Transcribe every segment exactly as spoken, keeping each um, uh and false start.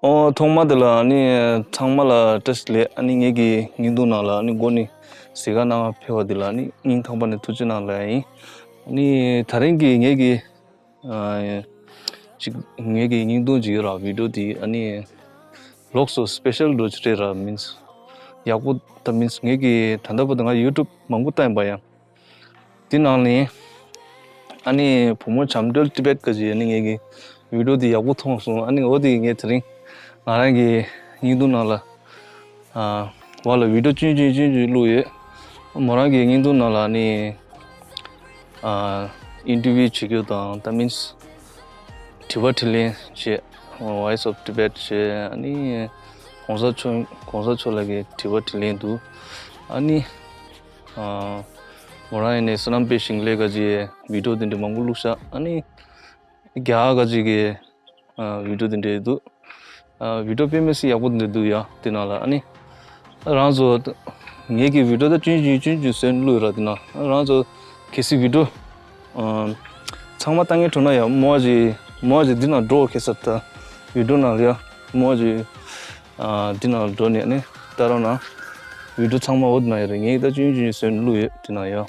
ཨོ། ཐོག་མ་དེ་ལ་ཨ་ནི་ཚང་མ་ལ་བཀྲ་ཤིས་བདེ་ལེགས། ཨ་ནི་ངེད་ཀྱི་བརྙན་ཐུང་ནང་ལ་ཨ་ནི་འགོ་ནས་གཟིགས་ག་གནང་ཕེབས་པ་དེ་ལ་ཨ་ནི་སྙིང་ཐག་པ་ནས་ཐུགས་རྗེ་གནང་ལབ་ཡ་ཡིན། ཨ་ནི་དེ་རིང་གི་ངེད་ཀྱི་ཨ་ཅིག་ངེད་ཀྱི་བརྙན་ཐུང་ཅིག་ཡོད་ར། བི་ཌིའོ་དེ་ཨ་ནི་ལོགས་སུ་སི་པེ་ཤལ་འདྲ་ཅིག་རེད་ར། མིན་སི་ཡག་པོ་ད་མིན་སི་ངེད་ཀྱི་ད་ལྟ་བར་དུ་ང་ཡུ་ཊུབ་མང་པོ་བལྟས་ཡིན་པ་ཡ། དེ་ནང་ནས་ཨ་ནི་བུ་མོ་བྱམས་སྒྲོལ་ཊི་བེཊ་ག་ཅིག་ཨ་ནི་ངེད་ཀྱི་བི་ཌིའོ་དེ་ཡག་པོ་མཐོང་སོང་། ཨ་ནི་འོ་དེ་ངས་དེ་རིང་ང་རང་གི་བརྙན་ཐུང་ནང་ལ་ཨ་བ་ལ་བི་ཌིའོ་ཆུང་ཆུང་ཆུང་ཆུང་བླུགས་ཡོད། མོ་རང་གི་བརྙན་ཐུང་ནང་ལ་ཨ་ནི་ཨ་ཨིན་ཊར་བིའུ་བྱེད་རྒྱུ་དང་ད་མིན་སི་དྲི་བ་དྲིས་ལན་བྱས། Voice of Tibet བྱས། ཨ་ནི་གོང་ས་མཆོག་གོང་ས་མཆོག་ལགས་ཀྱི་དྲི་བ་དྲིས་ལན་འདུག། ཨ་ནི། ཨ་མོ་རང་ཡིན་ནའི་བསོད་ནམས་དཔལ་ཞིང་ལས་ག་ཅིག་བི་ཌིའོ་དེ་འདྲ་མང་པོ་བླུགས་ཤག། ཨ་ནི་རྒྱ་ག་ཅིག་གི་ཨ་བི་ཌིའོ་དེ་འདྲ་འདུག། ཨ་བི་ཌིའོ་དཔེ་མི་སྲིད་ཡག་པོ་དེ་འདྲ་འདུག་ཡ། དེ་ནང་ལ་ཨ་ནི་རང་ཚོ་ངེད་ཀྱི་བི་ཌིའོ་ད་ཆུང་ཆུང་ཆུང་ཆུང་བཟོས་བླུགས་ཡོད་ར། དེ་ནང་རང་ཚོ་གལ་སྲིད་བི་ཌིའོ་ཨ་ཚང་མ་ལྟ་ངན་འགྲོ་ན་ཡ། མོ་ཅིག་མོ་ཅིག་འདི་ནང་འགྲོ། གལ་སྲིད་ད་བི་ཌིའོ་ནང་ལ་ཡ་མོ་ཅིག་ཨ་འདི་ནང་འགྲོ་ནས་ནི་ལྟ་རོགས་གནང་། བི་ཌིའོ་ཚང་མ་འོ་དེ་ནང་ཡོད་རེད། ངས་ད་ཆུང་ཆུང་བཟོས་ནས་བླུགས་ཡོད། དེ་ནང་ཡ།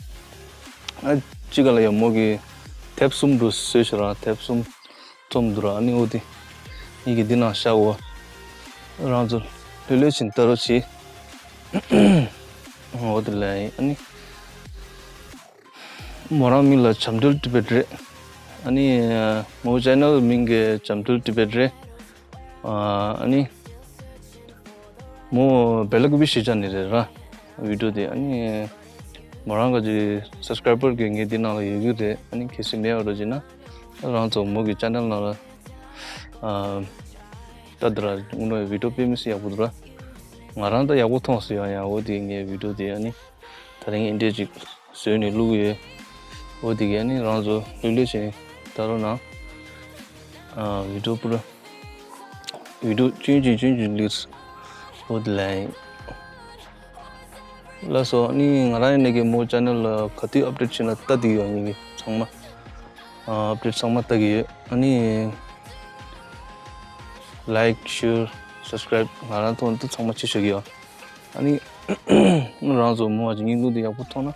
ཨ་གཅིག་ག་ལ་ཡ་མོ་གི་དེབ་གསུམ་འདྲ་བཟོས་ཤག་ར། དེབ་གསུམ་རྩོམ་འདུག་ར། ཨ་ནི་འོ་དེ་ངེད་ཀྱི་འདི་ནང་བཞག་གོ། རང་ཚོ་ལྷོད་ལྷོད་བྱས་ནས་ལྟ་རོགས་གྱིས། འོ་དེ་ལ་ཡིན། ཨ་ནི་མོ་རང་མིང་ལ་བྱམས་སྒྲོལ་ཊི་བེཊ་རེད། ཨ་ནི་མོ་ཅེ་ནལ་མིང་གི་བྱམས་སྒྲོལ་ཊི་བེཊ་རེད། ཨ་ནི་མོ་བེ་ལ་ཀུ་པི་གཞིས་ཆགས་ནས་རེད་ར། བི་ཌིའོ་དེ་ཨ་ནི་མོ་རང་ག་ཅིག་སབ་སི་ཀ་རའི་བར་གི་ངས་འདི་ནང་ལ་ཡོད་ཀྱི་རེད། ཨ་ནི་གལ་སྲིད་མེད་པ་འདྲ་བྱས་ན་རང་ཚོ་མོ་གི་ཅེ་ནལ་ནང་ལ་ཨ་ལྟ་དེ་ར། དངོས་གནས་བི་ཌིའོ་དཔེ་མི་སྲིད་ཡག་པོ་འདུག་ར། ང་རང་ད་ཡག་པོ་མཐོང་སོང་ཡང་ཡང་། འོ་དེ་ངས་བི་ཌིའོ་དེ་ཨ་ནི་དེ་རིང་འདི་འདྲ་ཅིག་བཟོས་ནས་བླུགས་ཡོད། འོ་དེ་གས་ནི་རང་ཚོ་ལྷོད་ལྷོད་བྱས་ནས་ལྟ་རོགས་གནང་། ཨ་བི་ཌིའོ་པུ་ར་བི་ཌིའོ་ཆུང་ཆུང་ཆུང་ཆུང་བླུགས། འོ་དེ་ལ་ཡིན། ལགས་སོ། ཨ་ནི་ང་རང་ཡིན་ནའི་གི་མོ་ཅེ་ནལ་ལ་ག་དུས་ཨབ་ཌེཊ་བྱས་ན་ལྟ་བསྡད་ཡོད། ངེད་ཀྱི་ཚང་མ་ཨ་ཨབ་ཌེཊ་ཚང་མ་ལྟ་གི་ཡོད། ཨ་ནི་ལའིཀ་ཤེར་སབ་སི་ཀ་རའིབ་ང་རང་ཐོག་ནས་ཚང་མ་བྱེད་ཆོག་གི་ཡོད། ཨ་ནི་རང་ཚོ་མོ་བ་ཅིག་བརྙན་ཐུང་འདི་ཡག་པོ་མཐོང་ན་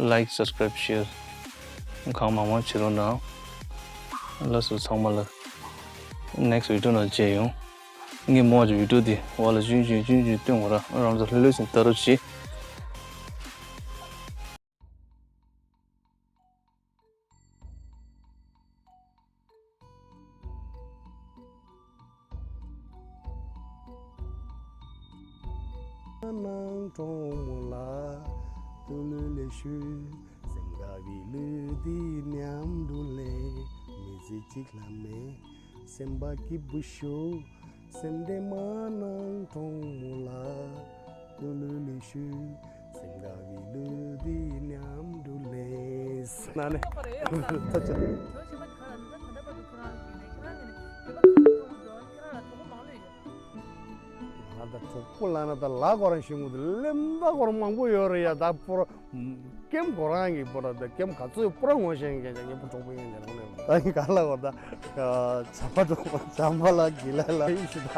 ལའིཀ་སབ་སི་ཀ་རའིབ་ཤེར་གང་མང་མང་བྱེད་རོགས་གནང་། ལགས་སོ། ཚང་མ་ལ་ནེག་སི་ཊི་བི་ཌིའོ་ནང་མཇལ་ཡོང་། ངས་མོ་བ་ཅིག་བི་ཌིའོ་འདི་བ་ལ་ཆུང་ཆུང་ཆུང་ཆུང་སྟོན་དགོས་ར། རང་ཚོ་ལྷོད་ལྷོད་བྱས་ནས་ལྟ་རོགས་གྱིས། ནང་གྲོགས་མོ་ལ་དུ་ལུ་ལེ་ཤུ། སེམས་དགའ་བའི་ལུས་འདི་མཉམ་དུ་ལེན། མི་ཚེ་གཅིག་ལ་མེད་སེམས་པ་སྐྱིད་པོ་ཤོག། སེམས་བདེ་མ་ནང་གྲོགས་མོ་ལ་དུ་ལུ་ལེ་ཤུ། སེམས་དགའ་བའི་ལུས་འདི་མཉམ་དུ་ལེན། ན་ནི། ད་ཅི། ང་ད་གྲོགས་པོ་ལབ་ན་ད་ལ་ཁོ་རང་ཤེས་ངོ་དེ་ལེན་ད་ཁོ་རང་མང་པོ་ཡོད་རེད་ཡ། ད་པོ་ར་ཀེམ་ཁོ་རང་གི་པོ་ར་ད་ཀེམ་ག་ཚོད་པོ་ར་ངོ་ཤེས་མཁན་ཅག་ངེད་པོ་གྲོགས་པོ་ཡིན་ལེ་རང་ལེ། ད་ཡིན་ག་ལ་བར་ད་བྱམས་པ་གྲོགས་པོ་བྱམས་པ་ལ་དགེ་ལེགས་ལ་ཡིན་ཞུ་ད།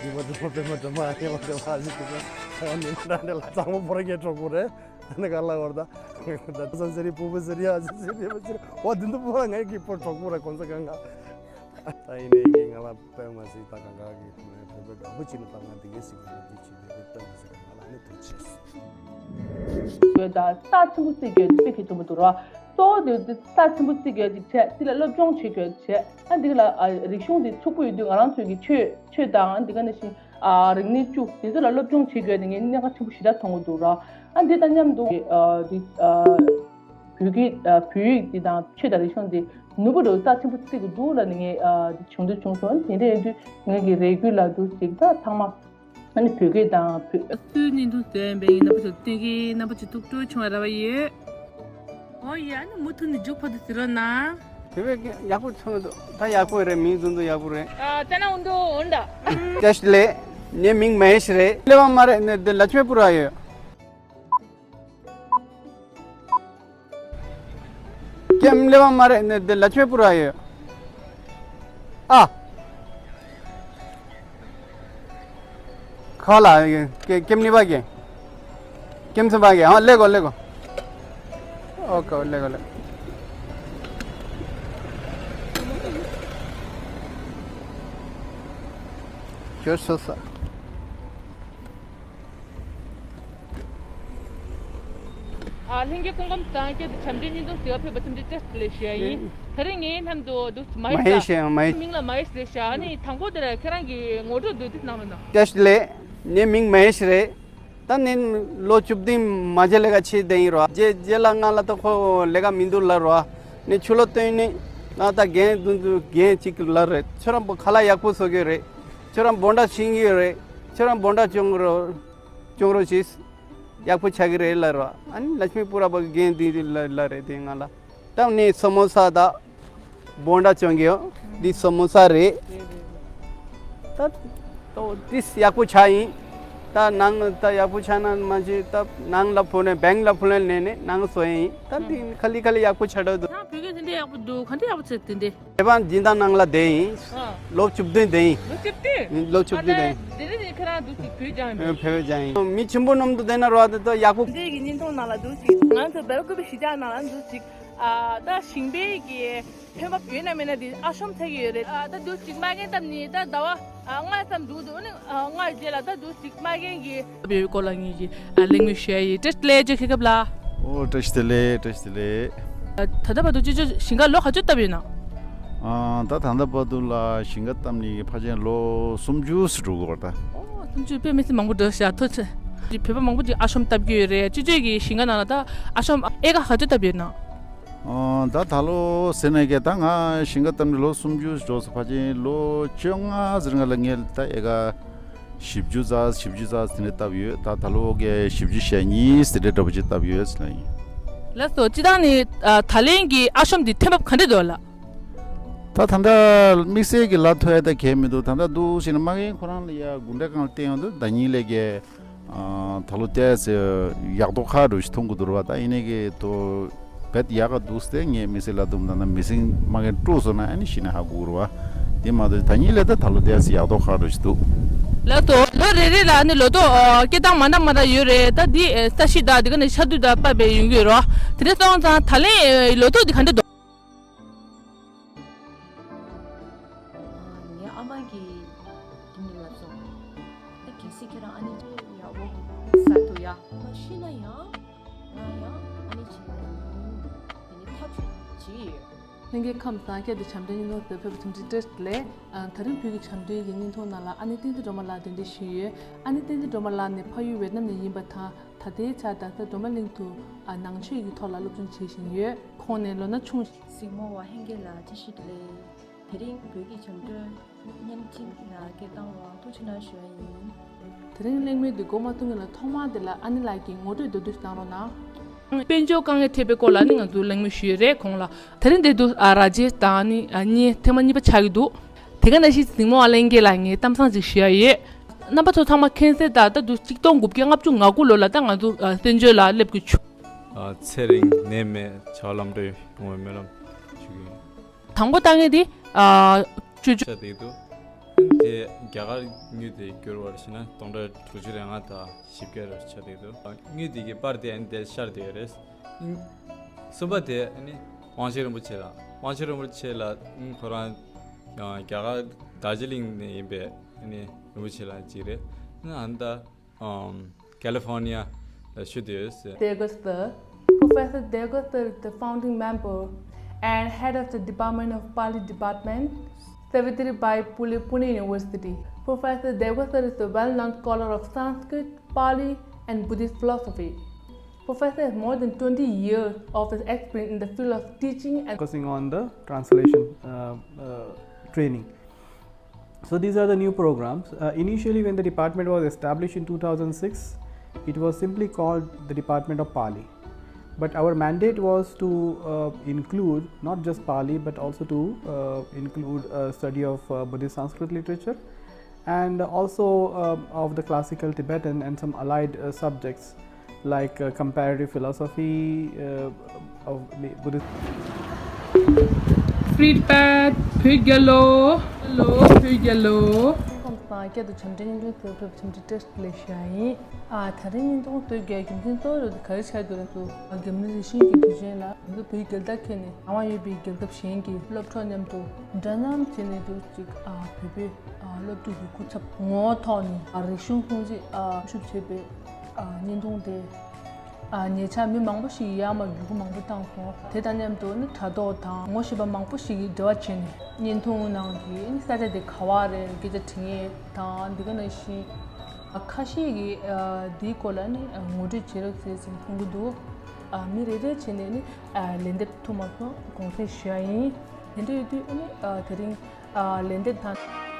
ཡིན་པ་གྲོགས་པོ་པེ་མ་གྲོགས་མ་ཡིན་པ་གྲོགས་མ་ཞིག་གི་ད་ནི་ད་འདི་ལ་གཙང་མ་པོ་ར་ངའི་གྲོགས་པོ་རེད། ད་ནི་ག་ལ་བར་ད་ད་སང་ཟེར་རི་པོ་པོ་ཟེར་རི་ཨ་ཟེར་ཟེར་རི་པོ་ཟེར་རི་ཨོ་དེ་འདུག་པོ་ར་ངའི་གི་པོ་གྲོགས་པོ་ར་གོང་ས་གང་ག་ད་ཡིན་ནའི་གི་ང་ལ་དཔེ་མ་སྲིད་ད་གང་ག་གི་བོད་པའི་དགའ་པོ་བྱིན་ནས་ད་ང་འདི་གའི་སྲིད་ག་ལ་འདི་བྱིན་ནས་དཔེ་མ་སྲིད་ག་ང་ལ་ནི་ཐུགས་ཆེ་སོང་། ད་རྩ་ཆེན་པོ་བརྩི་རྒྱུ་དཔེ་གལ་ཆེན་པོ་འདུག་ར། གཙོ་བོ་དེ་རྩ་ཆེན་པོ་བརྩི་རྒྱུ་ཅིག་བྱས་དེ་ལ་སློབ་སྦྱོང་བྱེད་རྒྱུ་བྱས། ཨ་འདི་ལ་རིག་གཞུང་དེ་ཕྱུག་པོ་ཡོད་དུས་ང་རང་ཚོའི་གི་ཆོས་ཆོས་དང་འདི་ག་ནང་བཞིན་རིག་གནས་བཅུ་དེ་ཚོ་ལ་སློབ་སྦྱོང་བྱེད་རྒྱུ་དེ་ངས་གནད་འགག་ཆེན་པོ་ཞེ་དྲག་མཐོང་གི་འདུག་ར། ཨ་འདི་དང་མཉམ་དུ་འདི། བོད་ཀྱི་བོད་ཡིག་འདི་དང་ཆོས་དང་རིག་གཞུང་འདི་ནུས་པ་རུ་རྩ་ཆེན་པོ་བརྩི་གི་འདུག་ལབ་ནས་ངས་འདི་བྱུང་དུ་བྱུང་སོང་། དེ་འདྲ་ཡིན་དུས་ངེད་ཀྱི་རེ་སྐུལ་ལ་འདུག་ཅིག་ད་ཚང་མ་ཨ་ནི་བོད་སྐད་དང་བོད། སུའི་བརྙན་ཐུང་བཟོས་ཡིན་པའི་རྣམ་པ་ཚོ་སྟོན་གྱི་རྣམ་པ་ཚོ་ཐུགས་སྤྲོ་ཆུང་བ་ར་བ་ཡོད། ཨོ་ཡ་ནི་མུ་མཐུད་ནས་མཇུག་བར་དུ་གཟིགས་རོགས་གནང་། བོད་པའི་ཡག་པོ་ཚོ་ད་ཡག་པོ་རེད། མིང་ཟུང་དུ་ཡག་པོ་རེད། ཨ་ད་ན་འུ་འདུ་འོན་ད། བཀྲ་ཤིས་བདེ་ལེགས། ངའི་མིང་མ་ཧེ་ཤི་རེད། ལེ་བ་མ་རེད་ནས་འདི་ལ་ཆོས་པུ་ར་ཡོད། ཀེམ་ལེ་བ་མ་རེད་ནས་འདི་ལ་ཆོས་པུ་ར་ཡོད། ཨ། ཁ་ལ་ཀེ་ཀེམ་ནི་བ་གེ། ཀེམ་སུ་བ་གེ། ཨ་ལེ་གོ་ལེ་གོ། ཨོ་ཀེ་ལེ་གོ་ལེ། ཁྱོད་སོ་ས། ཨ་ལྷན་རྒྱས་སྐུ་ཁམས་བཟང་། ཁྱེད་ཚོ་བྱམས་བརྩེའི་བརྙན་ཐུང་གཟིགས་པར་ཕེབས་པ་ཐམས་ཅད་བཀྲ་ཤིས་བདེ་ལེགས་ཞུ་ཡ་ཡིན། ཨེ། དེ་རིང་ངའི་མཉམ་དུ་འདུག་མ་ཧེ་ཤི་ཤེ། མ་ཧེ། མིང་ལ་མ་ཧེ་ཤི་ལབ་ཤག་ཨ་ནི་དང་པོ་དེ་ལ་ཁྱེད་རང་གི་ངོ་སྤྲོད་བསྡུས་ཏེ་གནང་རོགས་གནང་། བཀྲ་ཤིས་བདེ་ལེགས། ངའི་མིང་མ་ཧེ་ཤི་རེད། ད་ནི་ལོ་བཅུ་བདུན་མ་རྗེས་ལས་ཀ་བྱེད་བསྡད་ཡིན་རོ། རྗེས་རྗེས་ལ་ང་ལ་ད་ཁོ་ལས་ཀ་མི་འདུག་ལབ་རོ། ནི་ཆུ་ལོག་བཏོན་ནི་ང་ད་རྒན་དུ་དུ་རྒན་གཅིག་ལབ་རེད། ཁྱོད་རང་པོ་ཁ་ལག་ཡག་པོ་བཟོ་གི་རེད། ཁྱོད་རང་བོན་ཌ་ཤེས་ཀྱི་རེད། ཁྱོད་རང་བོན་ཌ་སྐྱོང་རོགས། སྐྱོང་རོགས་བྱེད། ཡག་པོ་ཆགས་ཀྱི་རེད་ལབ་རོ། ཨ་ནི་ལ་ཤི་མི་པུ་ར་པ་གི་རྒན་དེ་ལ་ལ་རེད་དེ་ང་ལ། ད་ནི་སོ་མོ་ས་ད་བོན་ཌ་སྐྱོང་གི་ཡོད། འདི་སོ་མོ་ས་རེད། ད་ཏོ་ཏིས་ཡག་པོ་ཆགས་ཡིན། ད་ནང་ད་ཡག་པོ་ཆགས་ན་མ་ཅི་ད་ནང་ལ་ཕོ་ནས་བེང་ལ་ཕོ་ནས་ནས་ནས་ནང་བཟོ་ཡིན། ད་འདི་ཁ་ལི་ཁ་ལི་ཡག་པོ་ཆགས་འགྲོ་འདུག་ཁྱེད་རང་བོད་སྐད་དེ་འདྲ་ཡག་པོ་འདུག་ག་འདྲ་ཡག་པོ་བྱས་དེ་འདྲ། དེ་བ་འཛིན་བདག་ནང་ལ་བསྡད་ཡིན། ཨ། ལོ་བཅུ་བདུན་བསྡད་ཡིན། ལོ་བཅུ་བདུན། ལོ་བཅུ་བདུན་བསྡད་ཡིན། ཨ་ལས་དེ་རིང་ནས་ཁྱེད་རང་འདུག་ཅིག་བོད་ལྗང་ཡིན། བོད་ལྗང་ཡིན། མི་ཆེན་པོ་རྣམས་དུ་བསྡད་ན་རོ་དེ་ཚོ་ཡག་པོ། འདི་གི་བརྙན་ཐུང་ནང་ལ་འདུག་ཅིག་ང་ཚོ་སྦེལ་ཀོབ་གཞིས་ཆགས་ནང་ལ་འདུག་ཅིག་ཨ་ད་ཞིང་པའི་གི་ཐོན་འབབ་ཡོད་ན་མེད་ན་དེ་ཨ་ཤོམ་ཚ་གི་ཡོད་རེད། ཨ་ད་འདུག་ཅིག་མ་རྒན་བཏབ་ནི་ད་ཟླ་བ་ཨ་ལྔ་ཙམ་འདུག་འདུག་ཨ་ནི་ཨ་ལྔ་རྗེས་ལ་ད་འདུག་ཅིག་མ་རྒན་གི་བའི་སྐོར་ལ་ངེད་ཀྱིས་ཨ་གླེང་མོལ་ཞུ་ཡ་ཡིན། བཀྲ་ཤིས་བདེ་ལེགས་ཇོ་ཁེ་ཁབ་ལགས། ཨོ་བཀྲ་ཤིས་བདེ་ལེགས། བཀྲ་ཤིས་བདེ་ལེགས། ད་ལྟ་བར་དུ་ཅོ་ཅོ་ཞིང་ཁ་ལོ་ག་ཚོད་བཏབ་ཡོད་ན། ཨ་ད་ད་ལྟ་བར་དུ་ལ་ཞིང་ཁ་བཏབ་ནི་ཕལ་ཆེར་ལོ་སུམ་ཅུ་ཙམ་འགྲོ་གི་ཡོད་རེད་ད། ཨོ་སུམ་ཅུ། དཔེ་མི་སྲིད་མང་པོ་འགྲོ་ཤག་ཐོ་ཚད། བོད་པ་མང་པོ་ཅིག་ཨ་ཤོམ་བཏབ་ཀྱི་ཡོད་རེད། ཅོ་ཅོ་གི་ཞིང་ཁ་ནང་ལ་ད་ཨ་ཤོམ་ཨེ་ཀ་ག་ཚོད་བཏབ་ཡོད་ན། ཨ་ད་ད་ལོ་ཟེར་ནས་ཀྱི་ད་ང་ཞིང་ཁ་བཏབ་ནི་ལོ་སུམ་ཅུ་འགྲོ་སོང་། ཕལ་ཆེར་ལོ་བཅོ་ལྔ་ཟེར་ང་ལ་ངས་ད་ཨེ་ཀ་བཞི་བཅུ་ཙམ་བཞི་བཅུ་ཙམ་དེ་འདྲ་བཏབ་ཡོད། ད་ད་ལོ་གི་བཞི་བཅུ་ཞེ་གཉིས་དེ་འདྲ་འདྲ་པོ་ཅིག་བཏབ་ཡོད་ཟེར་ལ་ཡིན། ལགས་སོ། སྤྱིར་བཏང་ནི་ཨ་ད་ལན་གྱི་ཨ་ཤོམ་འདི་ཐོན་འབབ་ག་འདྲ་འདུག་ལགས། ད་ད་ལྟ་དམིགས་བསལ་གྱི་ལ་ཐོ་ཡ་ད་གས་མི་འདུག་ད་ལྟ་འདུག་ཟེར་ན་མ་རྒན་ཁོ་རང་ལ་ཡ་དགུན་ཁ་སྒང་ལ་བསྟན་ཡོང་དུས་ཟླ་ཉིན་ལས་ཀའི་ཨ་ད་ལོ་ཏོག་ཙམ་ཡག་ཐོག་ཁག་འགྲོ་ཞིག་མཐོང་གི་འདུག་ར་བ། ད་ཡིན་ནའི་གི་དོ་བེད་ཡག་ག་འདུག་སྟེ་ངས་མི་སེར་ལ་འདུག་ད་ན་མི་སེར་མ་རྒན་དཀྲུག་སོང་ན་ཨ་ནི་ཤི་ན་ཧ་གོ་ར་བ། དེ་མ་གཏོགས་ད་ཉིན་ལས་ད་ད་ལོ་ཏོག་ཙམ་ཡག་ཐོག་ཁག་འགྲོ་ཞིག་འདུག་ལགས་སོ། ལོ་རེ་རེ་ལ་ནི་ལོ་ཏོག་ཨ་སྐྱེ་སྟངས་མ་འདྲ་མ་འདྲ་ཡོད་རེད། ད་འདི་ཨ་ས་གཞི་དང་འདི་ག་ནས་ཆར་དུས་དང་བབས་པའི་ཡོང་གི་ཡོད་ར་བ། དེ་འདྲ་སོང་ཙང་ད་ལན་ཨ་ལོ་ཏོག་འདི་ག་འདྲ་འདུག་ངའི་ཨ་མ་གིས་དེ་འདྲ་ལབ་སོང་། ད་གལ་སྲིད་ཁྱེད་རང་ཨ་ནི་ཅི་ཡག་པོ་ཟ་ཐུབ་ཡ། ཨ་མ་ཤི་ན་ཡང་ང་ཡང་ཨ་ནི་བྱེད་ཀྱི་ཡིན། དེ་ནི་ཐག་གཅོད་བྱེད་ཡོད། ལྷན་རྒྱས་ཁམས་བཟང་། ཁྱེད་ཚོ་བྱམས་བརྩེའི་བརྙན་ཐུང་གཟིགས་པར་ཕེབས་པ་ཐམས་ཅད་བཀྲ་ཤིས་བདེ་ལེགས། ཨ་ད་རིང་བོད་ཀྱི་བྱམས་བརྩེའི་བརྙན་ཐུང་ནང་ལ་ཨ་ནེ་བསྟན་འཛིན་སྒྲོལ་མ་ལགས་གདན་འདྲེན་ཞུས་ཡོད། ཨ་ནེ་བསྟན་འཛིན་སྒྲོལ་མ་ལགས་ནི་ཕ་ཡུལ་ཝེ་ཏི་ནམ་ནས་ཡིན་པ་དང་། ད་ལྟའི་ཆར་རྡ་ས་སྒྲོལ་མ་གླིང་དུ་ཨ་ནང་ཆོས་ཀྱི་ཐོག་ལ་སློབ་སྦྱོང་བྱེད་བཞིན་ཡོད། ཁོང་ནི་ལོ་ན་ཆུང་། གཟིགས་མོ་བ་ལྷན་རྒྱས་ལ་བཀྲ་ཤིས་བདེ་ལེགས། དེ་རིང་བོད་ཀྱི་བྱམས་སྒྲོལ་བརྙན་འཕྲིན་ལ་སྐད་བཏང་བ་ཐུགས་རྗེ་གནང་ཞུ་བ་ཡིན། དེ་རིང་གླེང་མོལ་འདི་འགོ་མ་ཚུགས་སྔོན་ལ་ཐོག་མར་དེ་ལ་ཨ་ནེ་ལགས་ཀྱིས་ངོ་སྤྲོད་མདོར་བསྡུས་ཤིག་གནང་རོགས་གནང་། དཔལ་འབྱོར་དཀའ་ངལ་འཕྲད་པའི་སྐོར་ལ་ནི་ང་ཚོ་གླེང་མོལ་ཞུས་ཡོད་རེད་ཁོང་ལ། དེ་རིང་འདིར་དུ་ཨ་ར་ཇེ་དང་ནི་ཨ་གཉིས་ཐེངས་མ་གཉིས་པ་ཆགས་ཀྱི་འདུག་དེ་ག་ནང་བཞིན་གཟིགས་མོ་བ་ལྷན་རྒྱས་ལ་ངས་གཏམ་བཟང་ཅིག་ཞུ་ཡ་ཡོད། རྣམ་པ་ཚོ་ཚང་མ་མཁྱེན་གསལ་ལྟར་ད་དུང་གཅིག་སྟོང་དགུ་བརྒྱ་ལྔ་བཅུ་ང་དགུ་ལོ་ལ་ད་ང་ཚོ་ཨ་བཙན་བྱོལ་ལ་སླེབས་དགོས་བྱུང་། ཨ་ཚེ་རིང་ནད་མེད་བྱ་བ་ལམ་འགྲོ་ཡོང་བའི་སྨོན་ལམ་ཞུ་གི་ཡིན། དང་པོ་ལྟ་ངན་དེ་ཨ་བཅུ་བཅུ། ཆ་འདེགས་འདུག་དེ་རྒྱ་གར་དངུལ་དེ་བསྒྱུར་བར་བྱས་ན་སྟོང་ཕྲག་དྲུག་ཅུ་རེ་ལྔ་དང་བཞི་བརྒྱ་རེ་ཆ་འདེགས་འདུག་དངུལ་དེ་གི་པར་དེ་ཨ་ནི་དེ་ཤར་བསྡད་ཡོད་རེད། གསུམ་པ་དེ་ཨ་ནི་དབང་ཆེན་རིན་པོ་ཆེ་ལགས། དབང་ཆེན་རིན་པོ་ཆེ་ལགས་ཁོ་རང་ཨ་རྒྱ་གར་དར་ཇི་ལིང་ནས་ཡིན་པའི་ཨ་ནི་རིན་པོ་ཆེ་ལགས་གཅིག་རེད། ཨ་ནི་ད་ཨམ་ཀ་ལི་ཧྥོར་ནི་ཡ་ལ་བཞུགས་བསྡད་ཡོད་ཟེར། Degasthar. Professor Degasthar is the founding member and head of the Department of Pali Department, Savitribai Phule Pune University. Professor Degasthar is a well-known scholar of Sanskrit, Pali, and Buddhist philosophy. Professor has more than twenty years of his experience in the field of teaching and focusing on the translation uh, uh, training. So these are the new programs. Uh, initially, when the department was established in two thousand six, it was simply called the Department of Pali. But our mandate was to uh, include not just Pali, but also to uh, include a study of uh, Buddhist Sanskrit literature and also uh, of the classical Tibetan and some allied uh, subjects like uh, comparative philosophy uh, of Buddhist. Free pad, pigalo, lo, pigalo. བསྐྱར་དུ་བྱམས་སྒྲ་བརྙན་ཐུང་ཐོག་ཕེབས་བྱམས་སྒྲ་བཀྲ་ཤིས་བདེ་ལེགས་ཞུ་ཡ་ཡིན། ཨ། ད་རིང་བརྙན་ཐུང་བསྟོད་རྒྱག་རྒྱུ་མཚན་གཙོ་བོ་རུ་ག་རེ་ཆགས་འདུག་ལབ་དུས། ཨ། རྒྱ་མི་རིག་གཞུང་གི་དུས་ཆེན་ལ་ང་ཚོ་བོད་རྒྱལ་དར་འཁྱེར་ནས་རང་དབང་ཡོད་པའི་རྒྱལ་ཁབ་གཞན་གྱི་སློབ་གྲོགས་མཉམ་དུ་འདྲ་མཉམ་བྱས་ནས་འདུག་ཅིག་ཨ། བོད་པའི་ཨ། སློབ་ཕྲུག་གི་སྐུ་ཚབ་ངོ་བོ་ཐོག་ནས་ཨ། རིག་གཞུང་སྲུང་བརྩི་ཨ། ཞུ་བྱས་པའི་ཨ། བརྙན་ཐུང་དེ། ཨ། ཉེ་ཆར་མི་མང་པོ་ཞིག་གིས་ཡར་མར་བརྒྱུད་སྐུར་མང་པོ་བཏང་སོང་། དེ་དང་མཉམ་དུ་ནི་དྲ་ཐོག་དང་ངོ་ཤེས་པ་མང་པོ་ཞིག་གིས་འབྲེལ་བ་བྱས་ནས་བརྙན་ཐུང་ནང་གི་ནི་ས་ཆ་དེ་ག་བ་རེད། སྐད་ཆ་དྲི་ཡས་དང་། འདི་ག་ནང་བཞིན་ཨ། ཁ་ཤས་ཀྱིས་ཨ། འདིའི་སྐོར་ལ་ནི་ཨ། ངོ་སྤྲོད་བྱེད་རོགས་ཟེར་ཟིན་གསུང་གི་འདུག་ཨ། མི་རེ་རེ་བྱས་ནས་ནི་ཨ། ལན་འདེབས་ཐུབ་མ་སོང་། དགོངས་སེལ་ཞུ་ཡ་ཡིན། དེ་འདྲ་ཡོད་དུས་ཨ་ནི་ཨ། དེ་རིང་ཨ། ལན་འདེབས་དང་།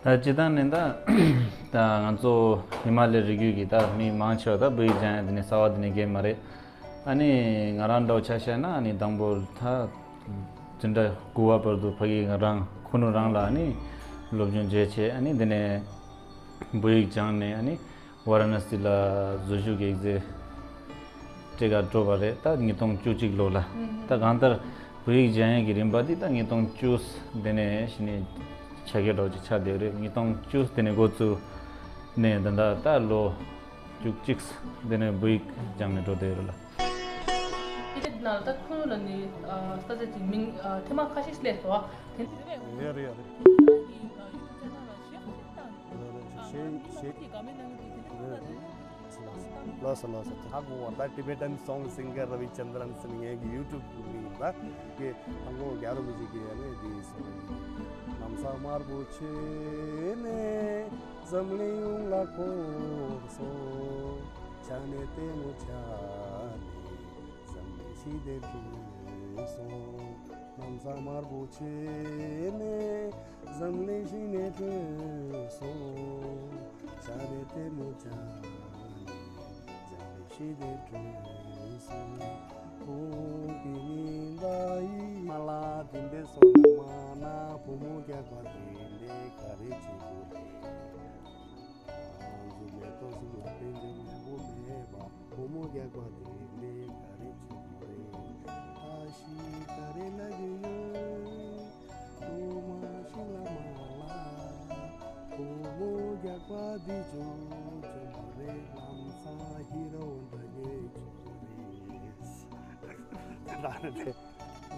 ད་སྤྱིར་བཏང་ནས་ད་ད་ང་ཚོ་ཧི་མ་ལའི་རི་རྒྱུད་ཀྱི་ད་མི་མང་ཆེ་བ་ད་བོད་ཡིག་སྦྱང་ཡ་དེ་ནས་གསར་བ་དེ་ནས་རྒན་མ་རེད། ཨ་ནི་ང་རང་འདྲ་བོ་ཆ་བཞག་ན། ཨ་ནི་དང་པོ་ད་འཛིན་གྲྭ་དགུ་པ་བར་དུ་ཕ་གི་ང་རང་ཁུ་ནུ་རང་ལ་ཨ་ནི་སློབ་སྦྱོང་བྱས་བྱས། ཨ་ནི་དེ་ནས་བོད་ཡིག་སྦྱངས་ནས་ཨ་ནི་ཝ་ར་ཎ་སི་ལ་འཛུལ་ཞུགས་ཀྱི་ཡིག་ཚད་སྤྲད་གར་འགྲོ་བ་རེད། ད་ཉིས་སྟོང་བཅུ་གཅིག་ལོ་ལ། ད་གང་ལྟར་བོད་ཡིག་སྦྱང་ཡས་ཀྱི་རིམ་པ་འདི་ད་ཉིས་སྟོང་བཅུ་དེ་ནས་གཞི་ནས་ཆ་རྐྱེན་འདྲ་བོ་ཅིག་ཆགས་བསྡད་ཡོད་རེད། ཉིས་སྟོང་བཅུ་དེ་ནས་འགོ་བཙུགས་ནས་ད་ལྟ་ད་ལོ་བཅུ་གཅིག་དེ་ནས་བོད་ཡིག་སྦྱངས་ནས་འགྲོ་བསྡད་ཡོད་རེད་ལ། དེ་ནང་ད་ཁོང་ལ་ནི་ས་ཆ་ཅིག་མིང་ཐེངས་མ་ཁ་ཤས་སླེབས་སོང་། དེ་རེད་རེད་རེད། ལགས་སོ་ལགས་སོ། ཧ་གོ་བ། ད་Tibetan song singer Ravichandran ཟེར་ངའི་གི་YouTube ཡིན་པ་གི་ཧ་གོ་རྒྱ་རོ་མི་ཞིག་གི་ཡ་ནས་འདི་སོང་། ལམ་བཟང་དམར་པོ་ཆེ་ནས་འཛམ་གླིང་ཡོངས་ལ་འཁོར་སོང་། ཆ་ནས་ལྟད་མོ་ཆ་ནས་འཛམ་གླིང་ཞི་བདེར་སྤྲུལ་སོང་། ལམ་བཟང་དམར་པོ་ཆེ་ནས་འཛམ་གླིང་ཞི་བདེར་སྤྲུལ་སོང་། ཆ་རེ་ལྟད་མོ་ཆ་ནས་འཛམ་གླིང་ཞི་བདེར་སྤྲུལ་སོང་། ཁོང་གི་ཉི་ཟླ་ཡི་མ་ལ་དིན་པའི་སོང་མ་ན་བུ་མོ་རྒྱགས་པ་དེ་འདྲའི་ག་རེ་བྱེད་དགོས་རེད། ང་ཚོ་མེ་ཏོག་གསུམ་ལ་དཔེ་འདྲ་མང་པོ་མེད་པ། བུ་མོ་རྒྱགས་པ་དེ་འདྲའི་ག་རེ་བྱེད་དགོས་རེད། ད་ཤི་ག་རེ་ལབ་ཀྱི་ཡོད། དུ་མ་ཤི་ལ་མ་ལ། བུ་མོ་རྒྱགས་པ་འདི་ཅུང་ཅུང་རེད། ལམ་སང་ཧི་རོ་འདྲ་གྱི་ཅུང་རེད། ད་རེད།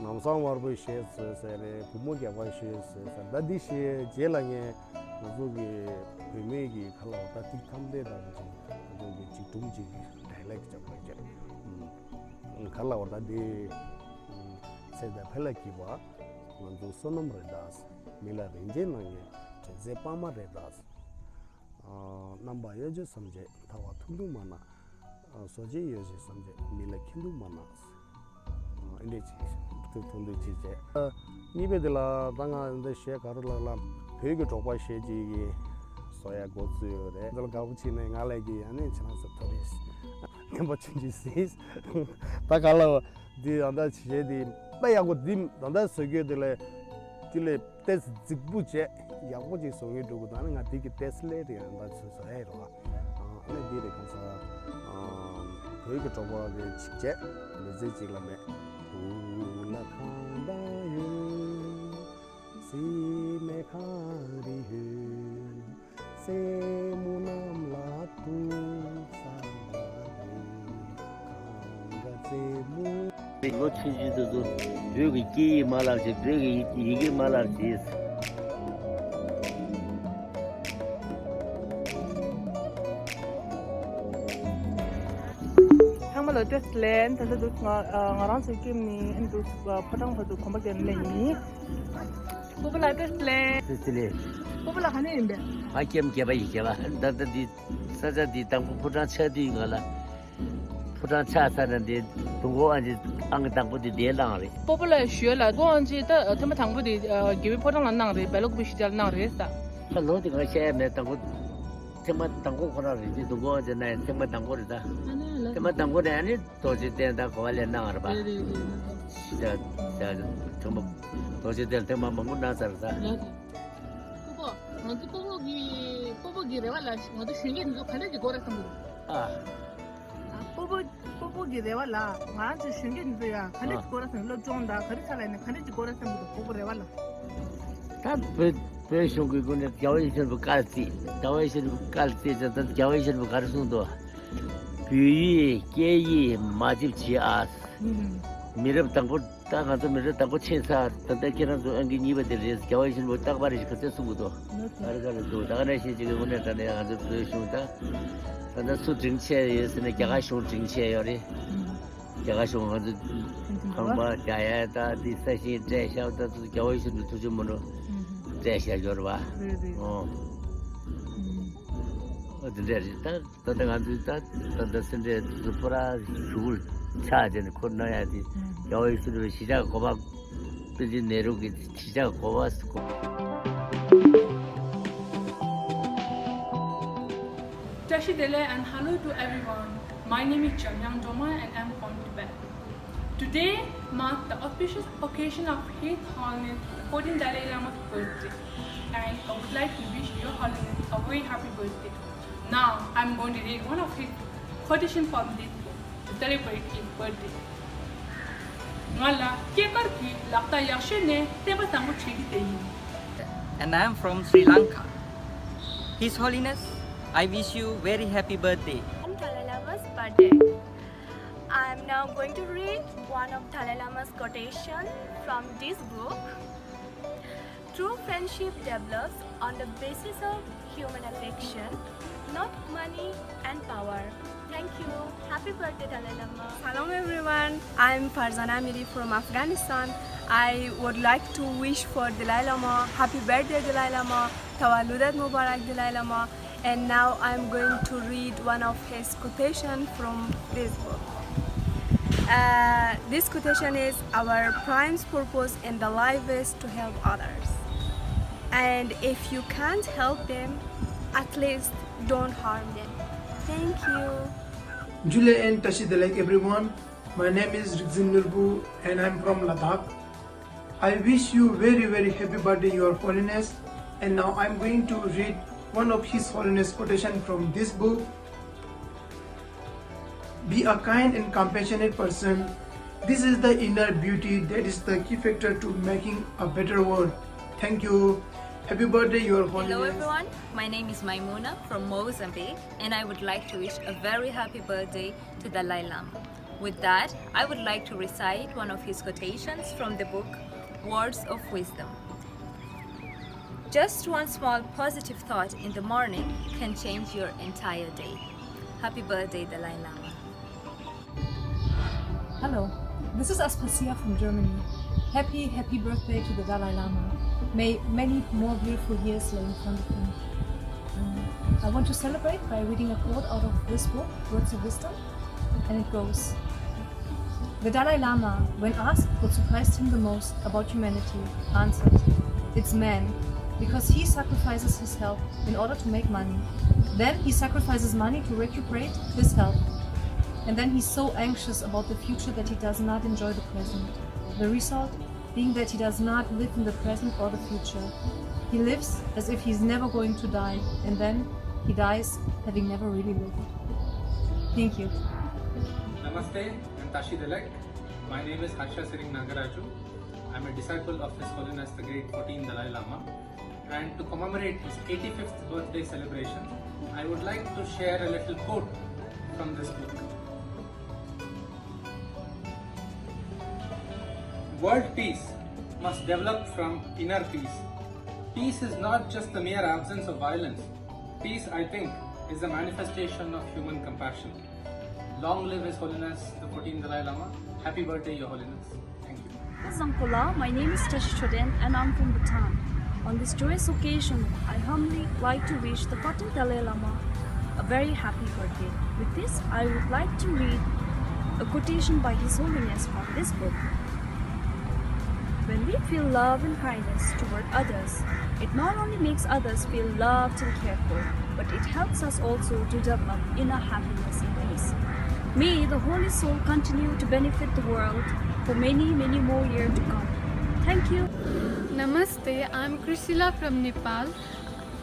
ལམ་བཟང་དམར་པོའི་གཞས་བཟོས་ཟེར་རེད། བུ་མོ་རྒྱགས་པ་གཞས་བཟོས་ཟེར། ད་འདི་གཞས་རྗེས་ལ་ངས་ང་ཚོ་གི་བུད་མེད་ཀྱི་ཁ་ལ་བ་ད་ཏིག་ཐམ་ཏེ་དང་ཅིག་ང་ཚོ་གི་ཅིག་སྒྲུང་ཅིག་གི་ཌའི་ལེག་ཅིག་བརྗོད། ཁ་ལ་བ་ད་འདི་ཚེ་འདི་ཕལ་སྐྱིད་པ། ང་ཚོ་བསོད་ནམས་རེད་ད། མི་ལ་རིན་ཆེན་གནང་མཁན་དྲིན་ཆེན་དཔའ་མ་རེད་ད། རྣམ་པ་གཡོ་སྒྱུ་སེམས་ཅན་ཐར་བ་ཐུག་འདུག་མ་ན། གཟུགས་ཅན་ཡོད་བཞིན་སེམས་ཅན་མི་ལ་ཁྱིམ་འདུག་མ་ན། ཨེ་འདྲས་ཅིག་ཐུག་ཐུག་འདུག་ཅིག་བྱས། གཉིས་པ་དེ་ལ་ད་ང་འདི་གཞས་ག་རེ་ལབ་ལ། བོད་ཀྱི་འབྲོག་པ་གཞས་ཅིག་གི་བཟོ་ཡ་འགོ་བཙུགས་ཡོད་རེད། འདི་ལ་དགའ་པོ་བྱས་ནས་ང་ལ་གི་ཡ་ནས་ཁྱེད་རང་ཚོ་ཐུགས་རེ་ངན་པ་ཆུང་ཆུང་ཟིག་ད་ག་ལ་འདི་ད་ལྟ་བྱས་དེ་དཔེ་ཡག་པོ། འདི་ད་ལྟ་བཟོ་རྒྱུ་དེ་ལས་དེ་ལས་ཏེས་རྫིག་པོ་བྱས་ཡག་པོ་ཅིག་བཟོ་ངེས་འགྲོ་གི། ད་ནི་ང་དེ་གི་ཏེས་ལས་དེ་ཡང་ད་ཚོད་བཟོ་ཡ་ཡོད་རོགས། ཨ་ནི་འདི་རེད། གང་ཟག་བོད་ཀྱི་འབྲོག་པ་རེད་ཅིག་བྱས་མི་ཚེ་གཅིག་ལ་མེད། ཨུ་ལ་ཁང་ད་ཡོད། སེ་མེ་ཁང་རི་ཡོད། སེ་མོ་གནམ་ལ་འདུག་ས་མ་རེད། གང་ག་རྩེ་མོ། ལོ་ཆུང་ཆུང་དེ་ཚོ་བོད་ཀྱི་སྐད་ཡིག་མ་བསླབ་བྱས། བོད་ཀྱི་ཡི་གེ་མ་བསླབ་བྱས། ཚང་མ་ལ་བཀྲ་ཤིས་བདེ་ལེགས། ད་ལྟ་འདུག་ང་ང་རང་ཚོའི་ཀེམ་ནས་ཨ་འདུག་ཕོ་བྲང་བར་དུ་གོམ་པ་བརྒྱབ་ནས་སླེབས་ཡིན། སྤོ་བོ་ལགས་བཀྲ་ཤིས་བདེ་ལེགས། བཀྲ་ཤིས་བདེ་ལེགས། སྤོ་བོ་ལགས་ག་ནས་ཡིན་པས། ང་ཀེམ་བརྒྱད་པ་ཡིན། བརྒྱད་པ། ད་ལྟ་འདི་ས་ཆ་འདི་དང་པོ་ཕོ་བྲང་ཆགས་དུས་ང་ལ། ཕོ་བྲང་ཆགས་ས་ནས་འདི་དུ་མགོ་ཨང་ཅི་ཨང་དང་པོ་འདི་འདིར་བླངས་རེད། སྤོ་བོ་ལགས་ཞུ་ཡ་ལ་མགོ་ཨང་ཅི་ད་ཐེངས་མ་དང་པོ་འདི་རྒྱལ་བའི་ཕོ་བྲང་ལ་གནང་རེད། སྦེལ་ཀོབ་གཞིས་ཆགས་ལ་གནང་རེད་ས། ད་ལོ་འདི་ང་བཤད་ཡ་མེད། དང་པོ། ཐེངས་མ་དང་པོ་ཁོ་རང་རེད། དེ་འདུག་གོ་ཅེ་ན་ཡང་ཐེངས་མ་དང་པོ་རེད་ད། ཨ་ནི་ལ། ཐེངས་མ་དང་པོ་ནས་ཨ་ནི་རྡོ་རྗེ་གདན་དང་གོ་བ་ལེན་གནང་བ་རེད་པ། རེད་རེད་རེད། ཤ་ཤ་ཐེངས་མ་རྡོ་རྗེ་གདན་ཐེངས་མ་མང་པོ་གནང་ཚར་ད། ལ། སྤོ་བོ། ང་ཚོ་སྤོ་བོ་གི་སྤོ་བོ་གི་རེ་བ་ལ་ང་ཚོ་གཞོན་སྐྱེས་འདི་ཚོ་ག་འདྲ་ཅིག་དགོས་རེད་བསམ་གི་འདུག་ཨ། སྤོ་བོ་སྤོ་བོ་གི་རེ་བ་ལ་ང་ཚོ་གཞོན་སྐྱེས་འདི་ཚོ་ཡ་ག་འདྲ་ཅིག་དགོས་རེད་བསམ། སློབ་སྦྱོང་དང་ག་རེ་ཚ་ལ་ནས་ག་འདྲ་ཅིག་དགོས་རེད་བསམ་གི་འདུག་སྤོ་བོ་རེ་བ་ལ། ད་བོད་བོད་གཞུང་གི་སྒོ་ནས་རྒྱལ་བ་ཡིད་བཞིན་པའི་བཀའ་བརྩིས། རྒྱལ་བ་ཡིད་བཞིན་པའི་བཀའ་བརྩིས་ཙང་ད་རྒྱལ་བ་ཡིད་བཞིན་པས་ག་རེ་གསུངས་འདུག་བོད་ཡིག་སྐད་ཡིག་མ་བརྗེད་བྱེད་ཨ། མི་རབས་དང་པོ། ད་ང་ཚོ་མི་རབས་དང་པོ་ཕྱིན་ཚར། ད་ལྟ་ཁྱེད་རང་ཚོ་ཨང་ཀི་གཉིས་པ་དེ་རེད། རྒྱལ་བ་ཡིད་བཞིན་པ་རྟག་པར་རེ་ཞིག་ག་ཚོད་གསུང་གི་འདུག་ཨ་རི་ཀ་ལ་འདུག་ད་ག་ནང་བཞིན་ཅིག་གི་དངོས་གནས་དྲང་གནས་ང་ཚོ་བོད་གཞུང་ད་ད་ལྟ་སུ་སྒྲིང་ཆེ་ཡོད་ཟེར་ན་རྒྱ་གར་གཞུང་སྒྲིང་ཆེ་ཡོད་རེད། རྒྱ་གར་གཞུང་ང་ཚོ་ཁང་པ་རྒྱག་ཡ་ད་དེ་ས་ཞིང་སྤྲད་བཞག་ད་ཚོ་རྒྱལ་བ་ཡིད་བཞིན་དུ་ཐུགས་རྗེ་མ་འགྲོ་སྤྲད་བཞག་ཡོད་རེད་བ། རེད་རེད། ཨོ། ཨོ་དེ་འདྲ་རེད་ད། ད་ལྟ་ང་ཚོས་ད་ད་ལྟ་སེ་འབྲས་དེ་ཚོ་པུ་ར་ཞུ་ཆག་བྱས་ནས་འཁུར་གནང་ཡ་དེ་རྒྱལ་བ་ཡིད་བཞིན་དུ་གཞིས་ཆགས་གོ་པ་པཎ་ཆེན་ནེ་རུ་གི་གཞིས་ཆགས་གོ་པ། བཀྲ་ཤིས་བདེ་ལེགས and hello to everyone. My name is Jamyang Doma and I'm from Tibet. Today marks the official occasion of His Holiness the fourteenth Dalai Lama's birthday, and I would like to wish Your Holiness a very happy birthday. Now, I'm going to read one of his quotation from this book to celebrate his birthday. ང་ལ་སྐྱེས་སྐར་གྱི་ལག་རྟགས་ཡག་ཤོས་ནི་བསྟན་པ་བཟང་པོ་བྱེད་རྒྱུ་དེ་ཡིན། And I am from Sri Lanka. His Holiness, I wish you very happy birthday. On Dalai Lama's birthday. I am now going to read one of Dalai Lama's quotation from this book. True friendship develops on the basis of human affection, not money and power. Thank you. Happy birthday, Dalai Lama. Salam everyone. I'm Farzana Miri from Afghanistan. I would like to wish for Dalai Lama happy birthday, Dalai Lama. Tawalludat Mubarak, Dalai Lama. And now I'm going to read one of his quotation from this book. Uh, this quotation is, our prime purpose in the life is to help others. And if you can't help them, at least don't harm them. Thank you. Julie and Tashi Delek, everyone. My name is Rikzin Nurbu and I'm from Ladakh. I wish you very, very happy birthday, Your Holiness. And now I'm going to read one of His Holiness quotation from this book. Be a kind and compassionate person. This is the inner beauty that is the key factor to making a better world. Thank you. Happy birthday, Your Holiness. Hello everyone, my name is Maimuna from Mozambique and I would like to wish a very happy birthday to Dalai Lama. With that, I would like to recite one of his quotations from the book Words of Wisdom. Just one small positive thought in the morning can change your entire day. Happy birthday, Dalai Lama. Hello, this is Aspasia from Germany. Happy, happy birthday to the Dalai Lama. May many more beautiful years lay in front of him. Um, I want to celebrate by reading a quote out of this book, Words of Wisdom, and it goes, the Dalai Lama, when asked what surprised him the most about humanity, answered, it's man, because he sacrifices his health in order to make money. Then he sacrifices money to recuperate his health. And then he's so anxious about the future that he does not enjoy the present. The result being that he does not live in the present or the future. He lives as if he's never going to die, and then he dies having never really lived. Thank you. Namaste, I'm Tashi Delek. My name is Harsha Siring Nagaraju. I'm a disciple of His Holiness the Great fourteenth Dalai Lama. And to commemorate his eighty-fifth birthday celebration, I would like to share a little quote from this book. World peace must develop from inner peace. Peace is not just the mere absence of violence. Peace, I think, is a manifestation of human compassion. Long live His Holiness the fourteenth Dalai Lama. Happy birthday, Your Holiness. Thank you. Zangkola, my name is Tashi Choden and I'm from Bhutan. On this joyous occasion, I humbly like to wish the fourteenth Dalai Lama a very happy birthday. With this, I would like to read a quotation by His Holiness from this book. When we feel love and kindness toward others, it not only makes others feel loved and cared for, but it helps us also to develop inner happiness and peace. May the Holy Soul continue to benefit the world for many, many more years to come. Thank you. Namaste, I am Kriscilla from Nepal.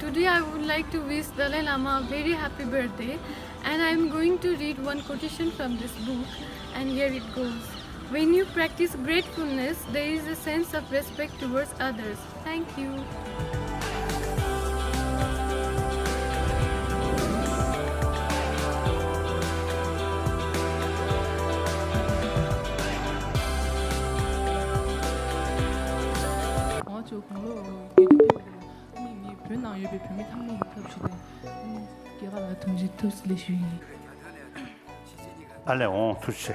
Today I would like to wish Dalai Lama a very happy birthday, and I am going to read one quotation from this book, and here it goes. When you practice gratefulness, there is a sense of respect towards others. Thank you. ཨ་ནི་ངས་བོད་ནང་ཡོད་པའི་བོད་མི་ཚང་མ་གི་ཐབས་ཞུས་ཏེ། ཨ་ནི་རྒྱ་གར་ལ་ཐུགས་རྗེ་ཐུགས་སུ་ལེགས་ཞུ་ཡིན། ཨ་ལས་འོང་། ཐུགས་རྗེ་ཆེ།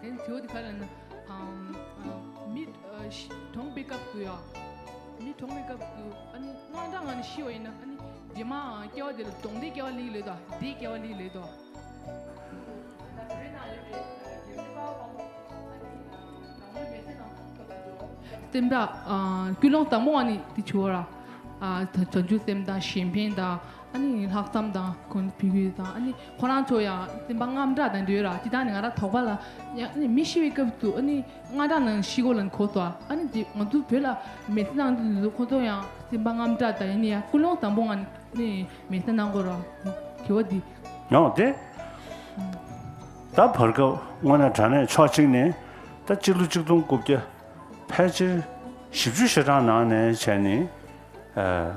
ཨ་ནི་དེ་འོ་དེ་ག་ལ་ན། ཨམ། ཨམ། མི་ཨ་ཤི་གྲོངས་པའི་སྐབས་སུ་ཡ། མི་གྲོངས་པའི་སྐབས་སུ་ཨ་ནི་དངངས་སྐྲག་ངང་ནས་ཤི་བ་ཡིན་ན། ཨ་ནི་རྗེས་མ་སྐྱེ་བ་དེ་ལ་གདོང་འདྲེའི་སྐྱེ་བ་ལེན་གྱི་ལོས་དང་བདེའི་སྐྱེ་བ་ལེན་གྱི་ལོས་དང་། སེམས་ཁྲལ། ཨ། ཀུན་སློང་དང་པོ་ཨ་ནི་དེ་བྱེད་པ་ར། ཨ། བྱང་ཆུབ་སེམས་དང་གཞན་ཕན་དང་། ཨ་ནི་ལྷག་བསམ་དང་། ཁོང་ཕྲུ་གུ་དང་། ཨ་ནི་ཁོ་རང་ཚོ་ཡང་སེམས་པ་དངངས་སྐྲག་དང་འདྲ་བའི་ར། དེ་དག་ནི་ང་རང་དོགས་པ་ལ། ཡང་ཨ་ནི་མི་ཤི་བའི་སྐབས་སུ་ཨ་ནི་དངངས་སྐྲག་ནང་ཤི་གོ་ལ་གོ་སོ། ཨ་ནི་དེ་ང་ཚོ་བོད་ལ་མི་ཚེ་ནང་དུ་ཁོ་ཚོ་ཡང་སེམས་པ་དངངས་སྐྲག་དང་། ཡིན་ནའི་ཡང་ཀུན་སློང་དང་པོ་ང་ནི་མི་ཚེ་ནང་གོ་ར་དེ་བ་དེ། ཡང་དེ། ད་བར་སྐབས་དངོས་གནས་དྲང་གནས་ཕྱོགས་གཅིག་ནས་ད་སྤྱི་ལོ་གཅིག་སྟོང་དགུ་བརྒྱ་ཕལ་ཆེར་བཞི་བཅུ་ཞེ་གྲངས་ནང་ནས་བྱས་ནས། ཨ།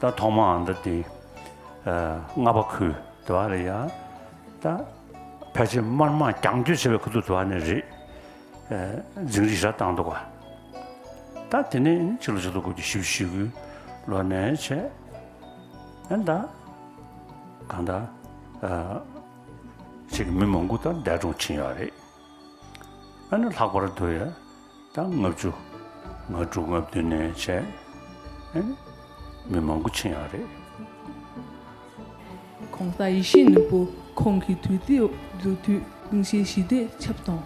ད་ཐོག་མའང་ད་དེ། ཨ། རྔ་པ་ཁུལ་དེ་བ་ལ་ཡ། ད་ཕལ་ཆེར་དམར་དམག་རྒྱང་སྐྱོད་བྱས་པའི་ཁུལ་དུ་དེ་བ་ནས་རེད། ཨ། འཛིང་རིས་ར་བཏང་འདུག་ག་ད་དེ་ནས་སྤྱི་ལོ་ཆིག་སྟོང་དགུ་བརྒྱ་བཞི་བཅུ་ཞེ་དགུའི་ལོ་ནས་བྱས། ཨ། ད་གང་ལྟར། ཨ། ཅིག་མི་མང་པོ་ད་འདས་གྲོངས་ཕྱིན་ཡོད་རེད། ཨ་ནི་ལྷག་པར་དུ་ཡ་ད་ལྔ་བཅུ་ང་དྲུག་ལྔ་བདུན་ནས་བྱས། ཨ་ནི་མི་མང་པོ་ཕྱིན་ཡོད་རེད། ༸གོང་ས་ཡེ་ཤེས་ནོར་བུ་ཁོང་གི་དུས་ཚོད་རྫོགས་དུས་གླིང་བཞིའི་ཞི་བདེ་ཁྱབ་སོང་།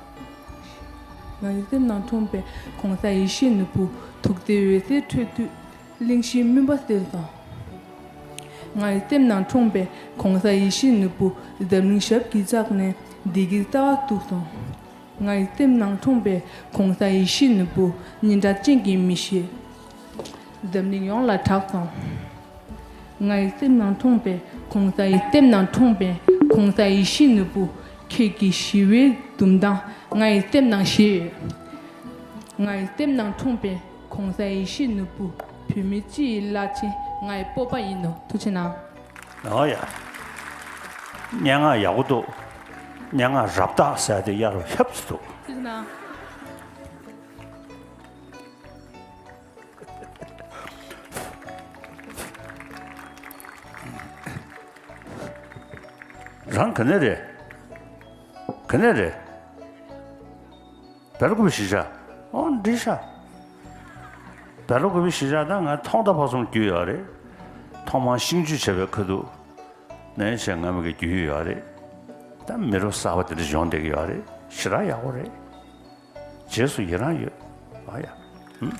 ང་ཡི་སེམས་ནང་འཁྲུངས་པའི་༸གོང་ས་ཡེ་ཤེས་ནོར་བུ་ཐུགས་བརྩེའི་འོད་ཟེར་འཕྲོས་དུས་གླིང་བཞིའི་མུན་པ་སེལ་སོང་། ང་ཡི་སེམས་ནང་འཁྲུངས་པའི་༸གོང་ས་ཡེ་ཤེས་ནོར་བུ་འཛམ་གླིང་ཞབས་ཀྱིས་བཅགས་ནས་བདེ་སྐྱིད་རྩ་བ་བཙུགས་སོང་། ང་ཡི་སེམས་ནང་འཁྲུངས་པའི་༸གོང་ས་ཡེ་ཤེས་ནོར་བུ་སྙན་གྲགས་ཅན་གྱི་མི་ཞིག་འཛམ་གླིང་ཡོངས་ལ་གྲགས་སོང་། ང་ཡི་སེམས་ནང་འཁྲུངས་པའི་༸གོང་ས་ཡི་སེམས་ནང་འཁྲུངས་པའི་༸གོང་ས་ཡེ་ཤེས་ནོར་བུ་ཁྱེད་ཀྱི་ཞི་བའི་འཛུམ་མདངས་ང་ཡི་སེམས་ནང་ཤེས་ཡོད། ང་ཡི་སེམས་ནང་འཁྲུངས་པའི་༸གོང་ས་ཡེ་ཤེས་ནོར་བུ་བོད་མི་སྤྱི་ཡི་བླ་ཆེན་ང་ཡི་སྤོབས་པ་ཡིན་ནོ། ཐུགས་རྗེ་གནང་། ཨོ་ཡ། སྙན་ངག་ཡག་པོ་འདུག་སྙན་ངག་རབ་བཏགས་ཟེར་དེ་གཡར་རུ་ཧེབ་སུ་འདུག་ཐུགས་རྗེ་གནང་། རང་ག་ནས་རེད། ག་ནས་རེད། བལ་ཀོ་པི་གཞིས་ཆགས། ཨོ་འདི་ཤ། བལ་ཀོ་པི་གཞིས་ཆགས་ད་ང་ཐོག་མཐའ་བར་གསུམ་རྒྱུས་ཡོད་རེད། ཐོག་མར་ཤིང་ཆུ་བྱས་པའི་ཁ་ཐུག་ནས་བྱས་ང་མི་གི་རྒྱུས་ཡོད་རེད། ད་མི་རབས་གསར་པ་དེ་འདྲ་སྦྱོང་བསྡད་ཀྱི་ཡོད་རེད། ཞེ་དྲག་ཡག་པོ་རེད། རྗེས་སུ་ཡི་རང་ཡོད། ཨ་ཡ། ཧུམ།